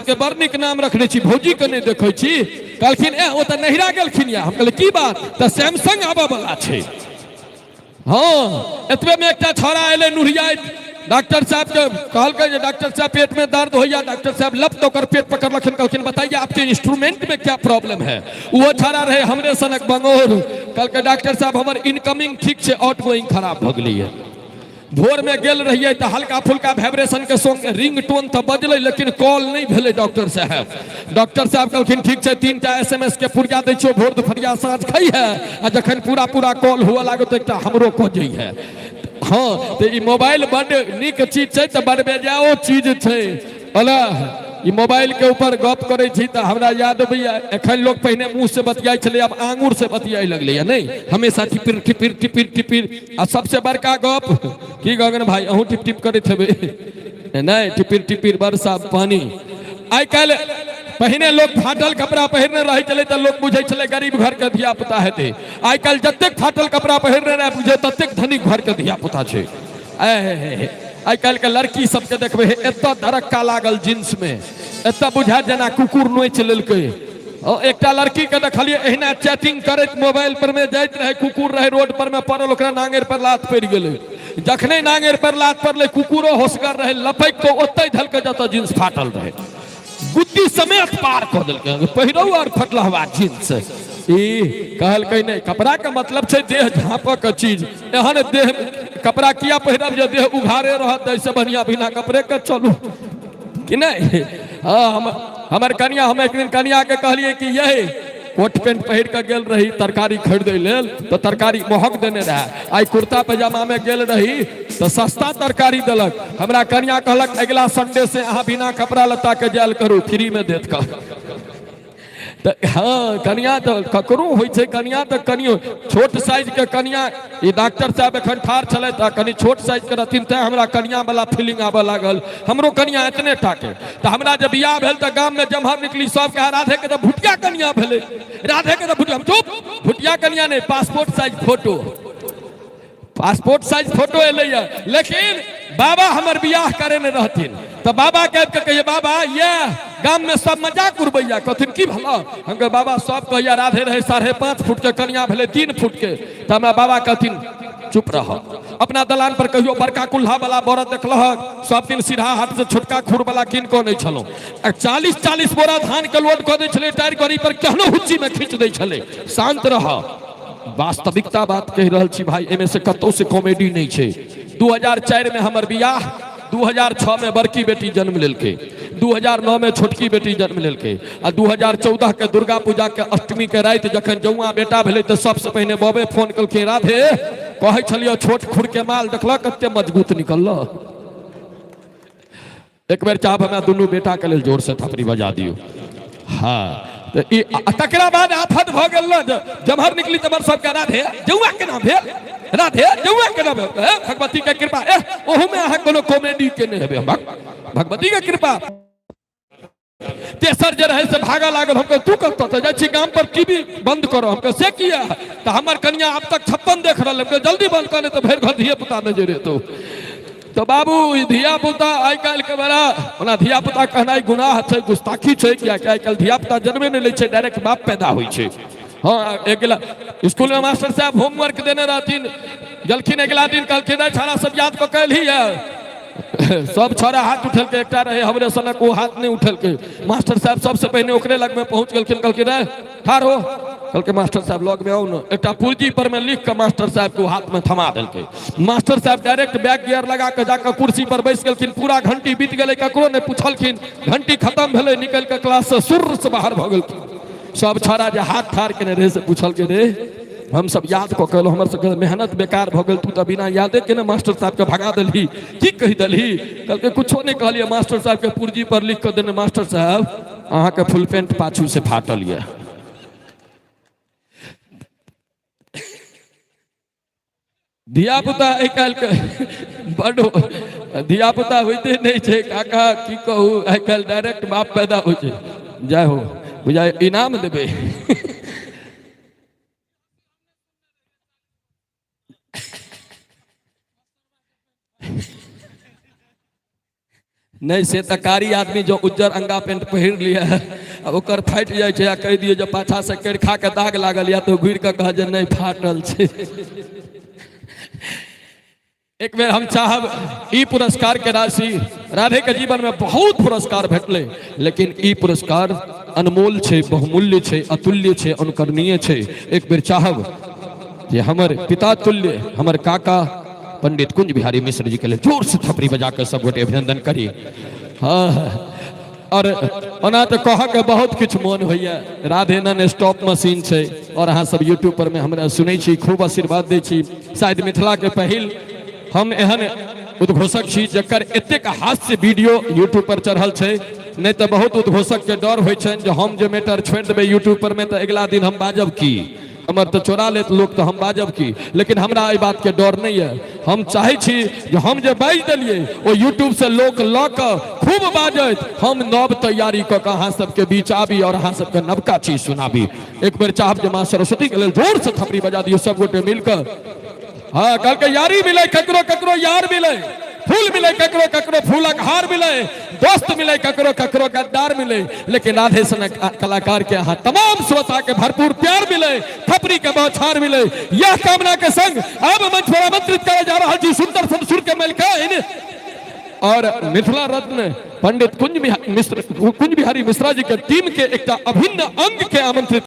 के बड़ नीक नाम रखने छी, भौजी के नहि देखै छी। कहलखिन ए ओ तऽ नहिरा गेलखिन या। हम कहलियै की बात? तऽ सैमसंग आबऽ वाला छै। हाँ, एतबे में एकटा छौड़ा एलै नुरियाइत, डॉक्टर साहब के कहलकै जे डॉक्टर साहब पेट में दर्द होइया। डॉक्टर साहब लप ओकर पेट पकड़लखिन, कहलखिन बताइए आपके इंस्ट्रूमेंट में क्या प्रॉब्लम है। वो छौड़ा रहे हमरे सनक बंगोर, कहलकै डॉक्टर साहब हमर इनकमिंग ठीक छै, आउट गोइंग खराब भऽ गेलैया। भोर में गेल रहिए तो हल्का फुल्का वाइब्रेशन के संग रिंग टोन तो बजलै, लेकिन कॉल नहीं भेलै डॉक्टर साहब। डॉक्टर साहब कहलखिन ठीक छै, 3टा एसएमएस के पुरिया दै छियौ, भोर दुपहरिया साँझ खै है, आ जखन पूरा पूरा कॉल हुअ लागत एकटा हमरो कऽ जाइ है। हाँ, तो ई मोबाइल बड नीक चीज छै, तऽ बड बेजाओ चीज छै। ओना ई मोबाइल के ऊपर गप करै छी तऽ हमरा याद अबैया, एखन लोक पहिने मुँह से बतियाइ छलै, आब आंगुर से बतियाइ लगलैया, नहि हमेशा टिपिर टिपिर टिपिर टिपिर। आ सबसे बड़का गप की गगन भाई, अहूँ टिप टिप करैत हेबै नहि? टिपिर टिपिर वर्षा पानी। आइ काल्हि पहिने लोक फाटल कपड़ा पहिरने रहै छलै तऽ लोक बुझै छलै गरीब घर के धिया पुता हेतै। आइ काल्हि जतेक फाटल कपड़ा पहिरने रहै बुझै ततेक धनिक घर के धिया पुता छै। आइ काल्हि के लड़की सबके देखबै, हे एतऽ धड़क्का लागल जींस में, एतऽ बुझायत जेना कुकुर नोचि लेलकै। एकटा लड़की के देखलियै एहिना चैटिंग करैत मोबाइल पर में जाइत रहै, कुकुर रहै रोड पर में पड़ल, ओकरा नांगेर पर लात पड़ि गेलै। जखने नांगेर पर लात पड़लै, कुकुरो होशगर रहै, लपकि कऽ ओतहि धलकै जतऽ जींस फाटल रहै, गुद्दी समेत पार कऽ देलकै, पहिरौ और फटलहवा जींस। ई कहलकै नहि, कपड़ा के मतलब छै देह झाँपऽ के चीज, एहन देह कपड़ा किया पहिरब जे देह उघारे रहत, ऐसे बढ़िया बिना कपड़े के चलू कि नहीं। हाँ, हम हमर कनिया, हम एक दिन कनिया के कहलिए कि यही कोट पेंट पहिर के गेल रही तरकारी खरीदे लेल, तो तरकारी महग देने रहे। आई कुर्ता पैजामा में गेल रही तो सस्ता तरकारी देलक। हमरा कनिया कहलक अगला संडे से अहाँ बिना कपड़ा लत्ता के जायल करू, फ्री में देत कह। तऽ हाँ, कनिया तऽ ककरो होइ छै, कनिया तऽ कनियो छोट साइज के कनिया। ई डॉक्टर साहब एखन ठाढ़ छलथि आ कनि छोट साइज के रहथिन, तैं हमरा कनिया वाला फीलिंग आबऽ लागल। हमरो कनिया एतने टा के। तऽ हमरा जे बियाह भेल तऽ गाम में जम्हर निकली सब कहे राधे के तऽ भुटिया कनिया भेलै, राधे के तऽ भुटिया। चुप, भुटिया कनिया नहि, passport size photo, passport size photo एलैया। लेकिन बाबा हमर बियाह करेने रहथिन तऽ बाबा के आबि कऽ कहिए, बाबा ये गाम में सब मजाक उड़बैया। कहथिन की भला? हम कहे बाबा सब कहैया राधे रहे 5.5 फुट के, कनिया भेलै 3 फुट के। तऽ हमरा बाबा कहथिन चुप रह, अपना दलान पर कहियो बड़का कुल्हा वाला बरद देखलहक? सब दिन सीधा हाथ से छोटका खुर वाला कीन कऽ नहि छलहुँ। आ 40-40 बोरा धान के लोड कऽ दै छलै टायर गाड़ी पर, केहनो हुच्ची में खींच दै छलै। शांत रह, वास्तविकता बात कहि रहल छी भाई, एहिमे से कतौ से कॉमेडी नहीं छै। 2004 में हमर बियाह, 2006 में बड़की बेटी जन्म लेलकै, 2009 में छोटकी बेटी जन्म लेलकै, आ 2014 के दुर्गा पूजा के अष्टमी के राति जखन जौआ बेटा भेलै तऽ सबसे पहिने बबे फोन केलखिन, राधे कहै छलियै छोट खुर के माल देखलक कते मजबूत निकलल। एक बेर चाहब हमरा दुनू बेटा के लेल जोर से थपड़ी बजा दियौ। हाँ, तऽ ई तकरा बाद आफत भऽ गेल ने, जम्हर निकली तम्हर सबके राधे जौआ केना भेल, राधे जौआ केना भेल। ए, भगवती के कृपा। ए, ओहू में अहाँ कोनो कॉमेडी केने हेबै, हम भगवती के कृपा। तेसर जे रहे से भागा लागल। हम कहे तू कतऽ? तऽ जाइ छी गाम पर टीवी बंद करो। हम कहे से किया? तऽ हमर कनिया आब तक 56 देख रहल। हम कहे जल्दी बंद कर, नहीं तऽ भरि घर धिये पुता नजर एतौ। तो बाबू ई धिया पुता आइ काल्हि के बड़ा, ओना धिया पुता कहनाइ गुनाह छै, गुस्ताखी छै, कियाकि आइ काल्हि धिया पुता जन्मे नहि लै छै, डायरेक्ट बाप पैदा होइ छै। हाँ, एक गिला स्कूल में मास्टर साहब होमवर्क देने रहथिन, गेलखिन अगिला दिन, कहलखिन रे छाड़ा सब याद कऽ के एलही है? सब छौड़ा हाथ उठेलकै, एकटा रहे हमरे सनक ओ हाथ नहि उठेलकै। मास्टर साहब सबसे पहिने ओकरे लगमे पहुँच गेलखिन, कहलखिन रे ठाढ़ हो। कहलकै मास्टर साहब लग में आउ ने। एकटा पुर्जी पर में लिख के मास्टर साहब के हाथ में थमा देलकै। मास्टर साहब डायरेक्ट बैक गियर लगा के जाकर कुर्सी पर बैस गेलखिन। पूरा घंटी बीत गेलै, ककरो नहि पूछलखिन। घंटी खत्म भेलै, निकल के क्लास से सुर से बाहर भऽ गेलखिन। सब छौड़ा जे हाथ ठाढ़ केने रहे से पूछलकै, रे हम सब याद कऽ के एलहुँ, हमर सबके मेहनत बेकार भऽ गेल, तू तऽ बिना यादे केने मास्टर साहब के भगा देलही, की कहि देलही? कहलकै कुछो नहि कहलियै, मास्टर साहब के पुर्जी पर लिख कऽ देने, मास्टर साहब अहाँके फुल पेंट पाछू से फाटल यऽ। धिया पुता आइ काल्हि के बड धिया पुता होइते नहि छै काका, की कहू, आइ काल्हि डायरेक्ट बाप पैदा होइ छै। जय हो, बुझाइ इनाम देबै। नहि से तऽ कारी आदमी जो उज्जर अंगा पेंट पहिर लिअ आ ओकर फाटि जाइ छै आ कहि दियौ जे पाछा से करिखा के दाग लागल या तऽ घुरि कऽ कह जे नहि फाटल छै। एक बेर हम चाहब ई पुरस्कार के राशि, राधे के जीवन में बहुत पुरस्कार भेटलै, लेकिन ई पुरस्कार अनमोल छै, बहुमूल्य छै, अतुल्य छै, अनुकरणीय छै। एक बेर चाहब जे हमर पिता तुल्य हमर काका पंडित कुंज बिहारी मिश्र जी के लिए जोर से थपड़ी बजा के सब गोटे अभिनंदन करी। हाँ, और ओना तो कह के बहुत किछु मन होइए, राधे नन स्टॉप मशीन छै और अहाँ सब यूट्यूब पर में हमरा सुनै छी, खूब आशीर्वाद दै छी। शायद मिथिला के पहिल हम एहन उद्घोषक छी जकर एतेक हास्य वीडियो यूट्यूब पर चढ़ल छै। नहि तऽ बहुत उद्घोषक के डर होइ छनि जे हम जे मैटर छोड़ि देबै यूट्यूब पर में तऽ अगिला दिन हम बाजब की, हमर तऽ चोरा लेत लोक तऽ हम बाजब की। लेकिन हमरा एहि बात के डर नहि यऽ। हम चाहै छी जे हम जे बाजि देलियै ओ यूट्यूब से लोक लऽ कऽ खूब बाजत, हम नव तैयारी कऽ कऽ अहाँ सबके बीच आबी और अहाँ सबके नवका चीज सुनाबी। एक बेर चाहब जे माँ सरस्वती के लेल जोर से थपड़ी बजा दियौ सब गोटे मिल कऽ। हाँ, कहलकै यारी मिले ककरो ककरो यार मिले, फूल मिले ककरो ककरो फूलक हार मिले, दोस्त मिले ककरो ककरो गद्दार मिले, लेकिन राधे सनक कलाकार के अहाँ तमाम श्रोता के भरपूर प्यार मिले, थपड़ी के बौछार मिले। यह कामना के संग अब मंच पर आमंत्रित करे जा रहा जी सुंदर सुर के मलकाइन और मिथिला रत्न पंडित कुंज बिहारी मिश्रा जी के टीम के एकटा अभिन्न अंग के आमंत्रित।